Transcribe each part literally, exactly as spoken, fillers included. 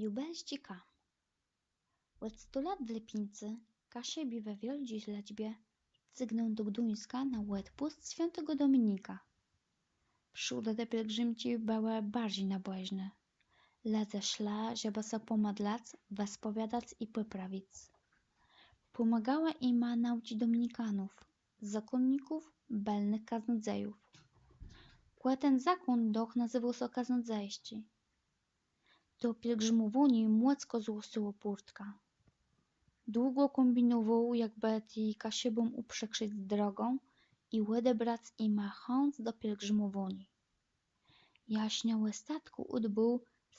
Diôbelsczi kam. Òd sto lat w lëpińcu Kaszëbi we wiôldżi lëczbie cygną do Gduńska na òdpùst swiãtégò Dominika. Przódë te pielgrzimczi bëłë barżi nabòżné. Lëdze szlë, żebë sã pòmòdlëc, wëspòwiadac i pòprawic. Pòmôgała jima nôùka dominikanów, zôkónników, bëlnëch kôznodzejów. Kò ten zôkón doch nazéwôł sã kôznodzejsczi. To pielgrzimòwanié mòckò złoscëło Pùrtka. Długò kómbinowôł, jakbë tim Kaszëbóm ùprzikrzëc drogã i òdebrac jima chãc do pielgrzimòwaniô. Jaż na òstatkù ùdbôł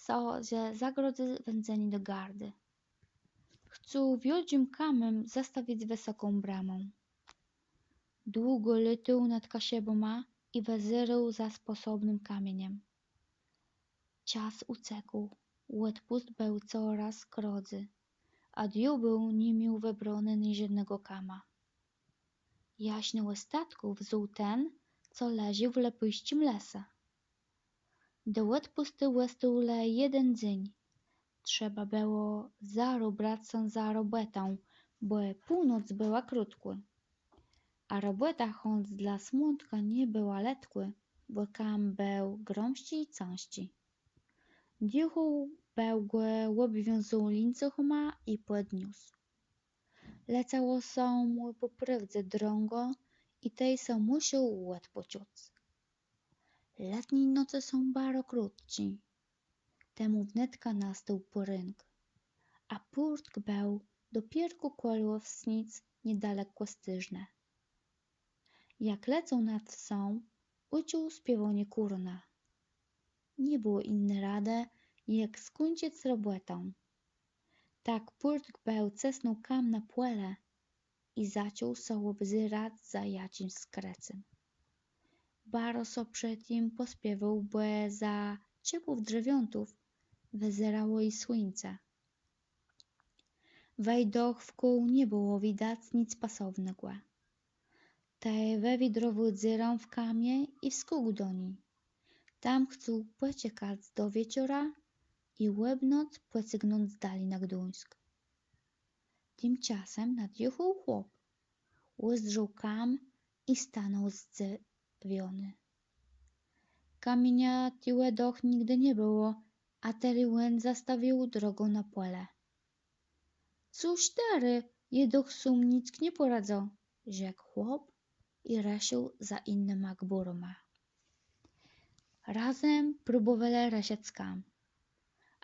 so ze zagrodë wéńdzenié do gardë. Chcôł wiôldżim kamã zastawic wësoką bramã. Długò lôtôł nad Kaszëbama i wëzérôł za spòsobnym kamieniã. Czas ùcékôł, òdpùst béł corôz krócy, a diôbéł ni miôł wëbróné niżódnégò kama. Jaż na òstatkù wzął ten, co leżôł w lëpùsczim lese. Do òdpùstu òstôł le jeden dzéń. Trzeba bëło zarô brac sã za robòtã, bò północ bëła krótkò. A robòta chòc dlô Smãtka nie bëła letkò, bò kam béł grëmsczi i cãżczi. Diôcheł béł gò òbwiązôł lińcuchama i pòdniósł. Lecało sã mù pò prôwdze drãgò i tej sã mùszôł òdpòcząc. Letné nocë są baro krótczé. Temù wnetka nastôł pòrénk, a Pùrtk béł dopiérkù kòle Òwsnic, niedalek Kòscérznë. Jak lecôł nad wsą, ùczuł spiéwanié kùrona. Nie bëło jinny radë, jak skùńczëc robòtã. Tak Pùrtk béł cësnął kam na pòle i zaczął sã òbzerac za jaczims skrëcym. Baro sã przë tim pòspiészôł, bò zza czëpów drzewiãtów wëzérało i słuńce. Wej doch wkół nie bëło widac nic pasownégò. Tej wëwidrowôł dzurã w kamie i wskòk do ni. Tam chcôł pòczekac do wieczora i òb noc pòcygnąc dali na Gduńsk. Timczasã nadjachôł chłop. Ùzdrzôł kam i stanął zdzëwiony. Kamienia tu doch nigdë nie bëło, a terô òn zastawił drogã na pòle. Cóż terô, jô doch sóm nick nie pòradzã, rzekł chłop i rësził za jinyma gbùrama. Razem próbòwelë rëszëc kam.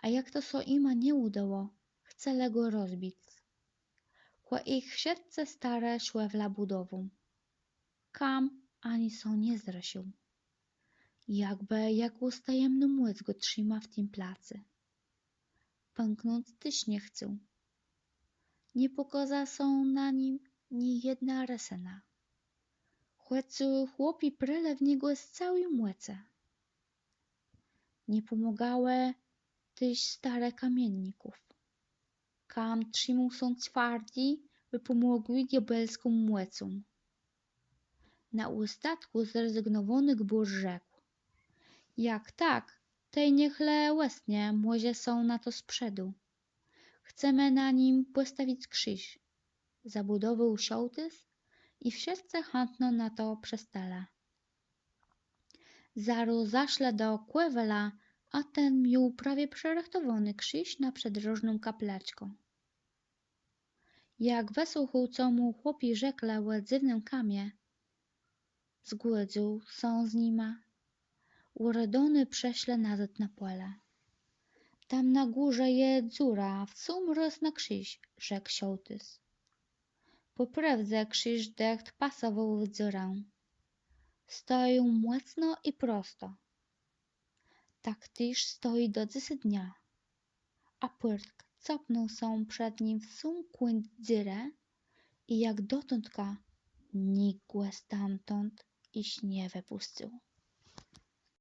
A jak to sã jima nie ùdało, chcelë gò rozbic. Kò jich wszëtczé starë szłë w labùdowã. Kam ani sã nie zrësził. Jakbë jakôs tajemnô mòc gò trzima w tim placu. Pãknąc téż nie chcôł. Nie pòkôza sã na nim ni jedna rësëna. Chòc chłopi prelë w niegò z całi mòcë. Nie pòmògałë téż starë kamienników. Kam trzimôł sã twardi, bë pòmògłë diabelsczim mòcóm. Na òstatkù zrezygnowóny gbùr rzekł: Jak tak, tej niech le òstónie, mòże sã na to przëdô. Chcemë na nim pòstawic krziż. Zabédowôł szôłtës i wszëtcë chãtno na to przëstelë. Zarô zaszlë do kòwôla, a ten miôł prawie przërëchtowóny krziż na przëdrożną kaplëczkã. Jak wësłëchôł, co mù chłopi rzeklë ò dzywnym kamie, zgòdzył sã z nima. Ùredowóny przëszlë nazôd na pòle. Tam na górze je dzura, w sóm rôz na krziż, rzekł szôłtës. Pò prôwdze krziż dëcht pasowôł w dzurã. Stojôł mòcno i prosto. Tak téż stoji do dzysdnia. A Pùrtk copnął sã przed nim w sóm kąt dzurë i jak dotądka nicht gò stamtąd jesz nie wëpùscył.